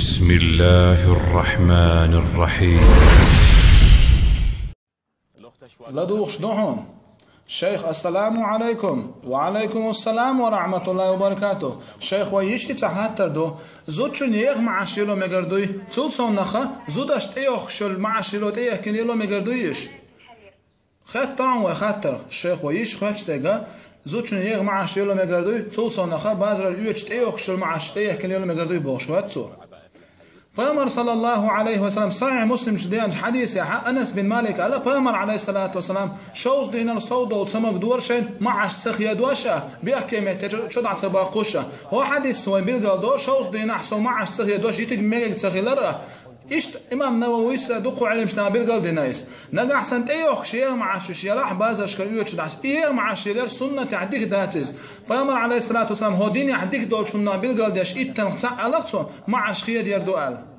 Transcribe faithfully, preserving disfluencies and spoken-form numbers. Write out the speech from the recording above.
بسم الله الرحمن الرحيم. ЛадугӀуш ду хьуна. Шайх, ассаламу Ӏалайкум. Ва Ӏалайкум ассалам ва рахьматуллахӀи ва баракатух. Шайх, вай йиша цхьа хаттар ду. Зудчун еха маӀаш лело мегар дуй? Цул совнаха, зудаш тӀейохкаш йола маӀаш лело тӀеехкина лело мегар дуй йиша? Хетта хьуна вай хаттар, шайх, вай йиша хоьттуш дега, зудчун еха маӀаш лело мегар дуй, цул совнаха, базарара оьцуш тӀейохкаш йола маӀаш тӀеехкина лело мегар дуй бохуш хоьтту цо. Пайхамар, саллаллахӀу Ӏалайхи ва саллам, Сахьихь Муслим чу деанчу хьадисехь Анас бин Малик аьлла, Пайхамар, Ӏалайхиссалату вассалам, шовзткъа динар сов долу ца магадора шайна маӀаш ца хедош а, бехке метте чу, чу дӀа ца баккхуш а. ХӀо хьадис вайн билгал до, шовзткъа динахь сов маӀаш ца хедош, йитиг мегиг ца хилар а. Иштта имам Нававис а, дукха Ӏеламнаха билгал дина иза. Нагахь санна тӀейохкаш еха маӀаш уьш елахь, базаршкара оьцуш дӀа, и еха маӀаш елар суннатехь дика дац иза. Пайхамар, Ӏалайхиссалату вассалам, хӀо динехь дика долчу хӀуманах билгал деш, иттанах цхьаъ аьлла цо, маӀаш хеда яр ду аьлла.